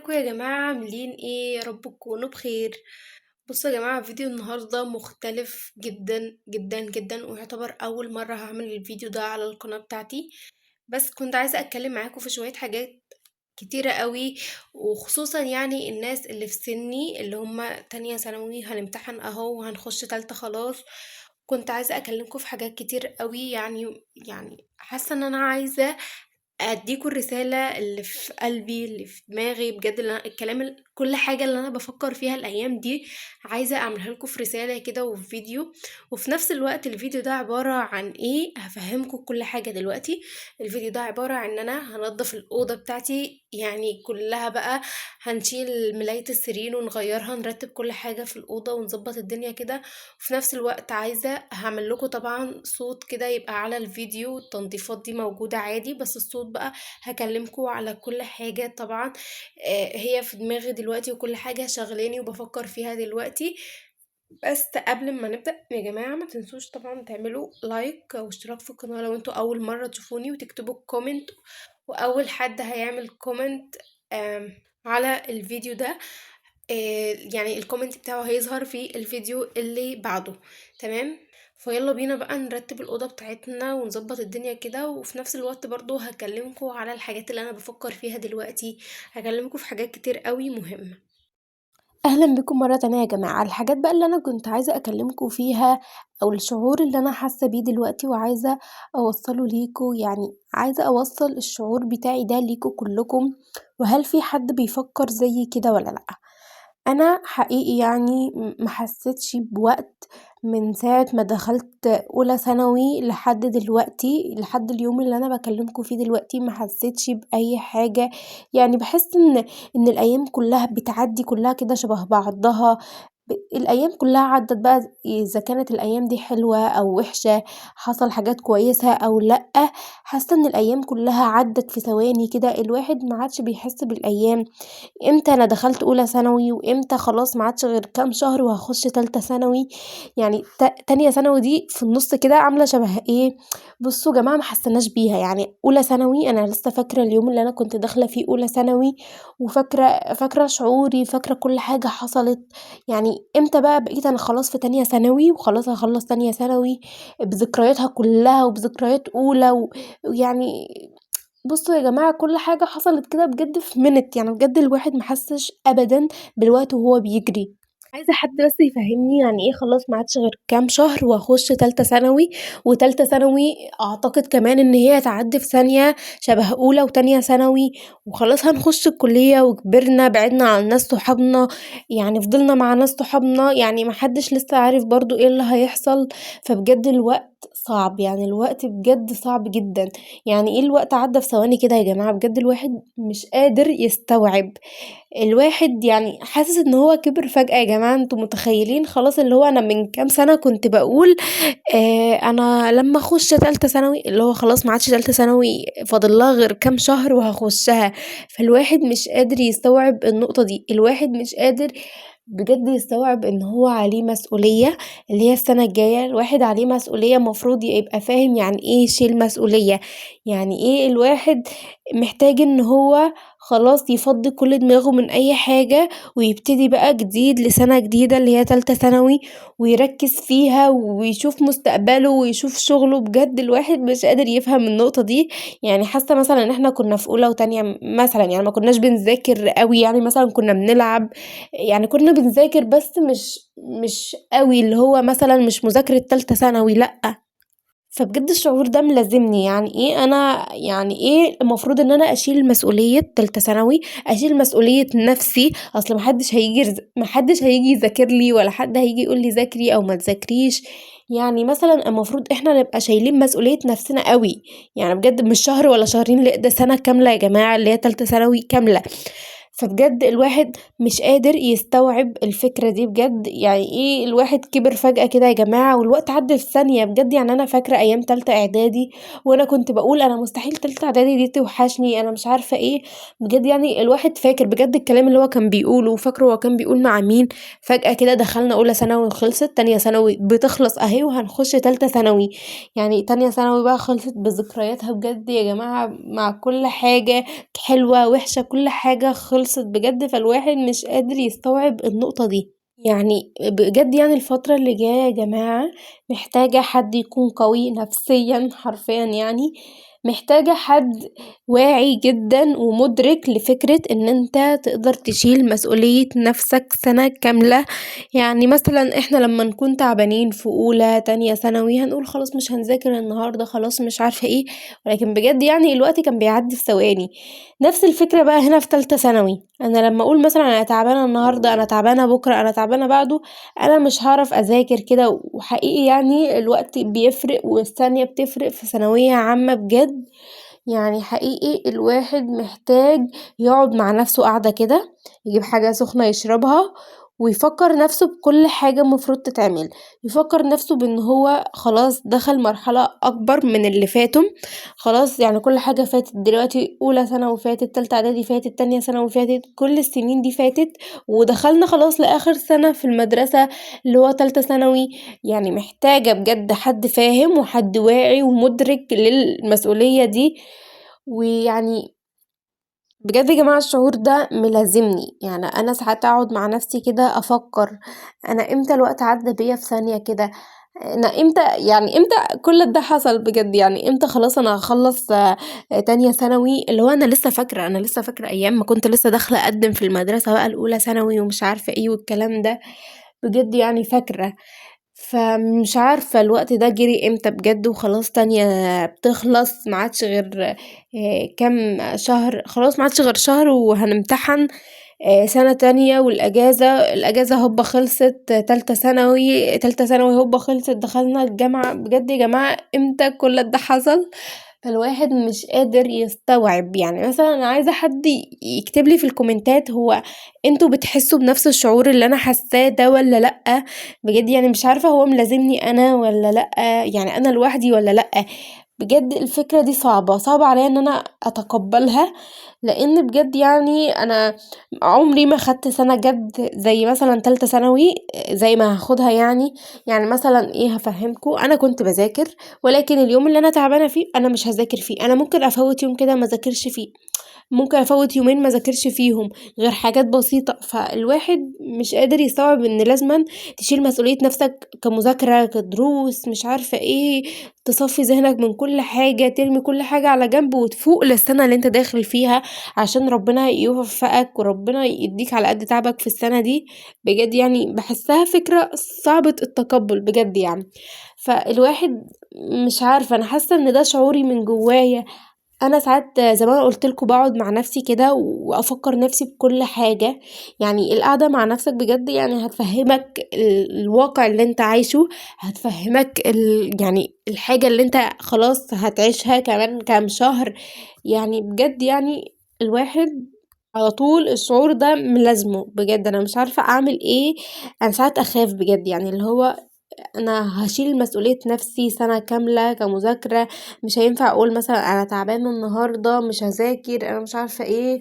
ازيكم يا جماعة؟ عاملين ايه؟ يا رب تكونوا بخير. بصوا يا جماعة، فيديو النهاردة مختلف جدا جدا جدا، ويعتبر اول مرة هعمل الفيديو ده على القناة بتاعتي، بس كنت عايزة اتكلم معاكم في شوية حاجات كتيرة قوي، وخصوصا الناس اللي في سني اللي هم تانية ثانوي، هنمتحن اهو وهنخش تالتة خلاص. كنت عايزة اكلمكم في حاجات كتير قوي، يعني حاسة ان انا عايزة اديكوا الرسالة اللي في قلبي اللي في دماغي بجد، اللي أنا الكلام كل حاجة اللي انا بفكر فيها الايام دي عايزة اعملها لكم في رسالة كده وفي فيديو. وفي نفس الوقت الفيديو ده عبارة عن ايه؟ هفهمكم كل حاجة دلوقتي. الفيديو ده عبارة عن ان انا هنضف الأوضة بتاعتي كلها بقى، هنشيل ملاية السرير ونغيرها، نرتب كل حاجة في الأوضة ونظبط الدنيا كده. وفي نفس الوقت عايزة هعمل لكم طبعا صوت كده يبقى على الفيديو، التنظيفات دي موجودة عادي، بس الصوت بقى هكلمكم على كل حاجة طبعا، هي في دماغي دلوقتي وكل حاجة شغلاني وبفكر فيها دلوقتي. بس قبل ما نبدأ يا جماعة ما تنسوش طبعا تعملوا like واشتراك في القناة لو انتوا أول مرة تشوفوني، وتكتبوا comment، وأول حد هيعمل comment على الفيديو ده، ال comment بتاعه هيظهر في الفيديو اللي بعده، تمام؟ فيلا بينا بقى نرتب الأوضة بتاعتنا ونظبط الدنيا كده، وفي نفس الوقت برضو هكلمكم على الحاجات اللي أنا بفكر فيها دلوقتي، هكلمكم في حاجات كتير قوي مهمة. أهلا بكم مرة تانية يا جماعة. الحاجات بقى اللي أنا كنت عايزة أكلمكم فيها أو الشعور اللي أنا حاسة بيه دلوقتي وعايزة أوصله ليكم، عايزة أوصل الشعور بتاعي ده ليكم كلكم، وهل في حد بيفكر زيي كده ولا لأ؟ أنا حقيقي ما حسيتش بوقت من ساعة ما دخلت أولى ثانوي لحد دلوقتي، لحد اليوم اللي أنا بكلمكم فيه دلوقتي ما حسيتش بأي حاجة. بحس إن الأيام كلها بتعدي كلها كده شبه بعضها، الأيام كلها عدت بقى، إذا كانت الأيام دي حلوة أو وحشة، حصل حاجات كويسة أو لأ، حاسة إن الأيام كلها عدت في ثواني كده، الواحد ما عادش بيحس بالأيام. إمتى أنا دخلت أولى ثانوي، وإمتى خلاص ما عادش غير كام شهر وهخش تالتة ثانوي. تانية ثانوي دي في النص كده عاملة شبه إيه؟ بصوا يا جماعة ما حسيناش بيها. أولى ثانوي أنا لسه فاكرة اليوم اللي أنا كنت داخلة فيه أولى ثانوي، وفاكرة شعوري، فاكرة كل حاجة حصلت. إمتى بقى بقيت أنا خلاص في تانية ثانوي وخلاص هخلص تانية ثانوي بذكرياتها كلها وبذكريات أولى ويعني بصوا يا جماعة كل حاجة حصلت كده بجد في منت، بجد الواحد ما حسش أبدا بالوقت وهو بيجري. عايزة حد بس يفهمني يعني إيه خلاص ما عادش غير كام شهر وأخش تالتة ثانوي، وتالتة ثانوي أعتقد كمان إن هي هتعدي في ثانية شبه أولى وتانية ثانوي، وخلاص هنخش الكلية وكبرنا، بعدنا عن ناس صحابنا، فضلنا مع ناس صحابنا، ما حدش لسه عارف برضو إيه اللي هيحصل. فبجد الوقت صعب، الوقت بجد صعب جدا. يعني إيه الوقت عدى في ثواني كده يا جماعة؟ بجد الواحد مش قادر يستوعب، الواحد حاسس إن هو كبر فجأة يا جماعة. انتوا متخيلين خلاص اللي هو أنا من كام سنة كنت بقول، أنا لما أخش تالتة ثانوي، اللي هو خلاص ما عادش تالتة ثانوي فاضل لها غير كام شهر وهخشها. فالواحد مش قادر يستوعب النقطة دي، الواحد مش قادر بجد يستوعب إن هو عليه مسؤولية اللي هي السنة الجاية. الواحد عليه مسؤولية، المفروض يبقى فاهم يعني إيه يشيل مسؤولية، يعني إيه الواحد محتاج إن هو خلاص يفضي كل دماغه من أي حاجة ويبتدي بقى جديد لسنة جديدة اللي هي تالتة ثانوي، ويركز فيها ويشوف مستقبله ويشوف شغله. بجد الواحد مش قادر يفهم النقطة دي. حاسة مثلا إن إحنا كنا في أولى وتانية مثلا، ما كناش بنذاكر قوي، مثلا كنا بنلعب، كنا بنذاكر بس مش قوي، اللي هو مثلا مش مذاكرة تالتة ثانوي، لأ. فبجد الشعور ده ملازمني. يعني إيه أنا، يعني إيه المفروض إن أنا أشيل مسؤولية تالتة ثانوي، أشيل مسؤولية نفسي، أصل محدش هيجي يذاكر لي، ولا حد هيجي يقول لي ذاكري أو ما تذاكريش. مثلا المفروض إحنا نبقى شايلين مسؤولية نفسنا قوي، بجد مش شهر ولا شهرين، لا ده سنة كاملة يا جماعة اللي هي تالتة ثانوي كاملة. فبجد الواحد مش قادر يستوعب الفكرة دي بجد. يعني إيه الواحد كبر فجأة كده يا جماعة، والوقت عدى في ثانية بجد. أنا فاكرة أيام تالتة إعدادي وأنا كنت بقول أنا مستحيل تالتة إعدادي دي توحشني، أنا مش عارفة إيه بجد. الواحد فاكر بجد الكلام اللي هو كان بيقوله، وفاكره هو كان بيقول مع مين. فجأة كده دخلنا أولى ثانوي وخلصت، تانية ثانوي بتخلص أهي، وهنخش تالتة ثانوي. تانية ثانوي بقى خلصت بذكرياتها بجد يا جماعة، مع كل حاجة حلوة وحشة، كل حاجة خلصت. خلصت بجد، فالواحد مش قادر يستوعب النقطة دي. يعني بجد يعني الفترة اللي جاية يا جماعة محتاجة حد يكون قوي نفسيا حرفيا، يعني محتاجة حد واعي جدا ومدرك لفكرة ان انت تقدر تشيل مسؤولية نفسك سنة كاملة. يعني مثلا احنا لما نكون تعبانين في اولى تانية ثانوي هنقول خلاص مش هنذاكر النهاردة، خلاص مش عارفة ايه، ولكن بجد يعني الوقت كان بيعدي في ثواني. نفس الفكرة بقى هنا في تالتة ثانوي، انا لما اقول مثلا انا تعبانة النهاردة، انا تعبانة بكرة، انا تعبانة بعده، انا مش هعرف اذاكر كده. وحقيقي يعني الوقت بيفرق والثانية بتفرق في ثانوية عامة بجد. يعني حقيقي الواحد محتاج يقعد مع نفسه قاعدة كده، يجيب حاجة سخنة يشربها ويفكر نفسه بكل حاجة مفروض تتعمل، يفكر نفسه بان هو خلاص دخل مرحلة اكبر من اللي فاتوا، خلاص يعني كل حاجة فاتت دلوقتي، اولى ثانوي فاتت، تالتة اعدادي فاتت، تانية ثانوي فاتت، كل السنين دي فاتت ودخلنا خلاص لاخر سنة في المدرسة اللي هو تالتة ثانوي. يعني محتاجة بجد حد فاهم وحد واعي ومدرك للمسؤولية دي. ويعني بجد يا جماعة الشعور ده ملازمني، يعني أنا ساعات أقعد مع نفسي كده أفكر أنا إمتى الوقت عدى بيا في ثانية كده، أنا إمتى يعني إمتى كل ده حصل بجد، يعني إمتى خلاص أنا هخلص تانية ثانوي، اللي هو أنا لسه فاكرة أيام ما كنت لسه داخلة أقدم في المدرسة بقى الأولى ثانوي ومش عارفة إيه والكلام ده، بجد يعني فاكرة. فمش عارفة الوقت ده جري امتى بجد، وخلاص تانية بتخلص، ما عادش غير كام شهر، خلاص ما عادش غير شهر وهنمتحن سنة تانية، والأجازة، الأجازة هوبا خلصت، تالتة ثانوي، تالتة ثانوي هوبا خلصت، دخلنا الجامعة. بجد يا جماعة امتى كل ده حصل؟ فالواحد مش قادر يستوعب. يعني مثلا انا عايزة حد يكتب لي في الكومنتات هو انتوا بتحسوا بنفس الشعور اللي انا حاساه ده ولا لأ؟ بجد يعني مش عارفة هو ملازمني انا ولا لأ، يعني انا لوحدي ولا لأ. بجد الفكرة دي صعبة، صعبة عليا ان انا اتقبلها، لان بجد يعني انا عمري ما خدت سنة جد زي مثلا تالتة ثانوي زي ما هاخدها. يعني مثلا ايه هفهمكم، انا كنت بذاكر، ولكن اليوم اللي انا تعبانة فيه انا مش هذاكر فيه، انا ممكن افوت يوم كده ما ذاكرش فيه، ممكن افوت يومين ما ذاكرش فيهم غير حاجات بسيطة. فالواحد مش قادر يستوعب ان لازما تشيل مسؤولية نفسك كمذاكرة، كدروس، مش عارفة ايه، تصفي ذهنك من كل حاجة، ترمي كل حاجة على جنب وتفوق للسنة اللي انت داخل فيها عشان ربنا يوفقك وربنا يديك على قد تعبك في السنة دي. بجد يعني بحسها فكرة صعبة التقبل بجد يعني. فالواحد مش عارفة، انا حاسة ان ده شعوري من جوايا. انا ساعات زي ما انا قلت لكم بقعد مع نفسي كده وافكر نفسي بكل حاجه، يعني القعده مع نفسك بجد يعني هتفهمك الواقع اللي انت عايشه، هتفهمك يعني الحاجه اللي انت خلاص هتعيشها كمان كام شهر. يعني بجد يعني الواحد على طول الشعور ده ملازمه بجد. انا مش عارفه اعمل ايه، انا ساعات اخاف بجد، يعني اللي هو انا هشيل مسؤولية نفسي سنة كاملة كمذاكرة، مش هينفع اقول مثلا انا تعبانة النهاردة مش هذاكر، انا مش عارفة ايه،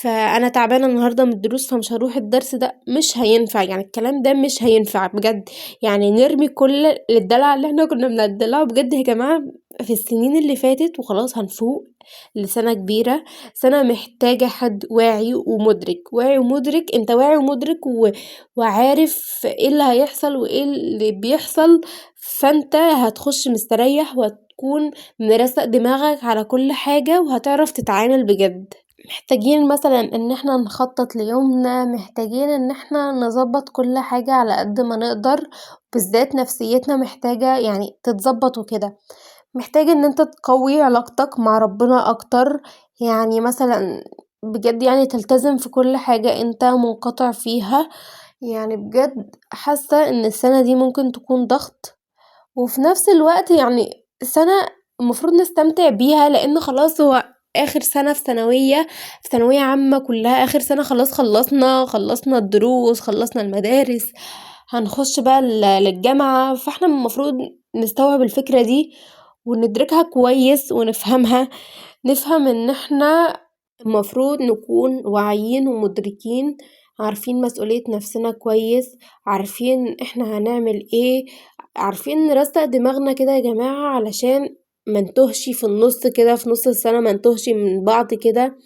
فانا تعبانة النهاردة من الدروس فمش هروح الدرس ده، مش هينفع يعني الكلام ده مش هينفع بجد. يعني نرمي كل الدلع اللي احنا كنا بندلعه بجد يا جماعة في السنين اللي فاتت، وخلاص هنفوق لسنة كبيرة، سنة محتاجة حد واعي ومدرك، واعي ومدرك، انت واعي ومدرك وعارف ايه اللي هيحصل وايه اللي بيحصل، فانت هتخش مستريح وهتكون مرسق دماغك على كل حاجة وهتعرف تتعامل بجد. محتاجين مثلا ان احنا نخطط ليومنا، محتاجين ان احنا نظبط كل حاجة على قد ما نقدر، بالذات نفسيتنا محتاجة يعني تتظبط وكده. محتاج ان انت تقوي علاقتك مع ربنا اكتر، يعني مثلا بجد يعني تلتزم في كل حاجة انت منقطع فيها. يعني بجد حاسة ان السنة دي ممكن تكون ضغط، وفي نفس الوقت يعني سنة المفروض نستمتع بيها، لان خلاص هو اخر سنة في ثانوية عامة كلها، اخر سنة خلاص، خلصنا الدروس، خلصنا المدارس، هنخش بقى للجامعة. فاحنا المفروض نستوعب الفكرة دي وندركها كويس ونفهمها، نفهم ان احنا المفروض نكون واعيين ومدركين، عارفين مسؤولية نفسنا كويس، عارفين احنا هنعمل ايه، عارفين نرستق دماغنا كده يا جماعة علشان ما نتوهش في النص كده، في نص السنة ما نتوهش من بعض كده.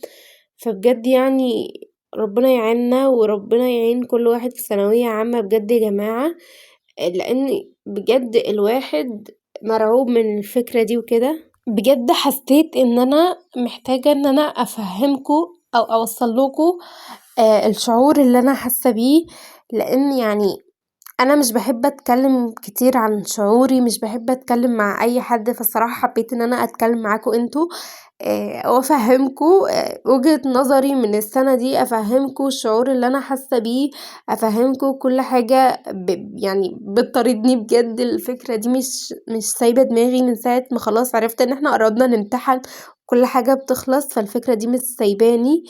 فبجد يعني ربنا يعيننا وربنا يعين كل واحد في ثانوية عامة بجد يا جماعة، لان بجد الواحد مرعوب من الفكرة دي وكده. بجد حسيت ان انا محتاجة ان انا افهمكم او اوصل لكم الشعور اللي انا حاسة بيه، لان انا مش بحب اتكلم كتير عن شعوري، مش بحب اتكلم مع اي حد، فالصراحة حبيت ان انا اتكلم معاكم انتوا، وافهمكم، وجهة نظري من السنة دي، افهمكم الشعور اللي انا حاسة بيه، افهمكم كل حاجة بتطاردني بجد. الفكرة دي مش سايبة دماغي من ساعة ما خلاص عرفت ان احنا قربنا نمتحن، كل حاجة بتخلص، فالفكرة دي مش سايباني.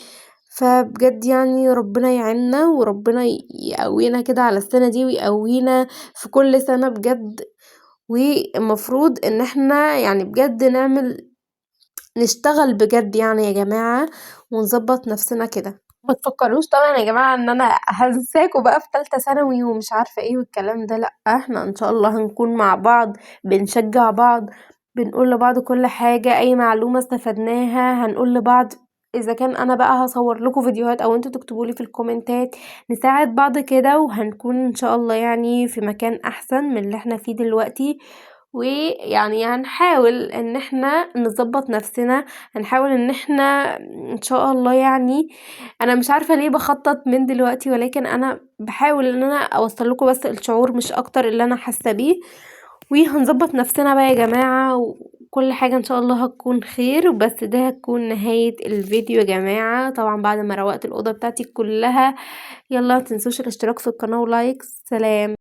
فبجد ربنا يعيننا وربنا يقوينا كده على السنة دي ويقوينا في كل سنة بجد. والمفروض ان احنا بجد نشتغل بجد يا جماعة ونظبط نفسنا كده. ما تفكروش طبعا يا جماعة ان انا هنساكوا بقى في تالتة ثانوي ومش عارفة ايه والكلام ده، لا احنا ان شاء الله هنكون مع بعض، بنشجع بعض، بنقول لبعض كل حاجة، اي معلومة استفدناها هنقول لبعض، اذا كان انا بقى هصور لكم فيديوهات او انتوا تكتبوا لي في الكومنتات، نساعد بعض كده، وهنكون ان شاء الله في مكان احسن من اللي احنا فيه دلوقتي. ويعني هنحاول ان احنا نظبط نفسنا، هنحاول ان احنا ان شاء الله، انا مش عارفة ليه بخطط من دلوقتي، ولكن انا بحاول ان انا اوصل لكم بس الشعور مش اكتر اللي انا حاسة بيه، وهنظبط نفسنا بقى يا جماعة، وكل حاجة ان شاء الله هتكون خير. بس ده هتكون نهاية الفيديو يا جماعة، طبعا بعد ما روقت الأوضة بتاعتي كلها. يلا متنسوش الاشتراك في القناة ولايك. سلام.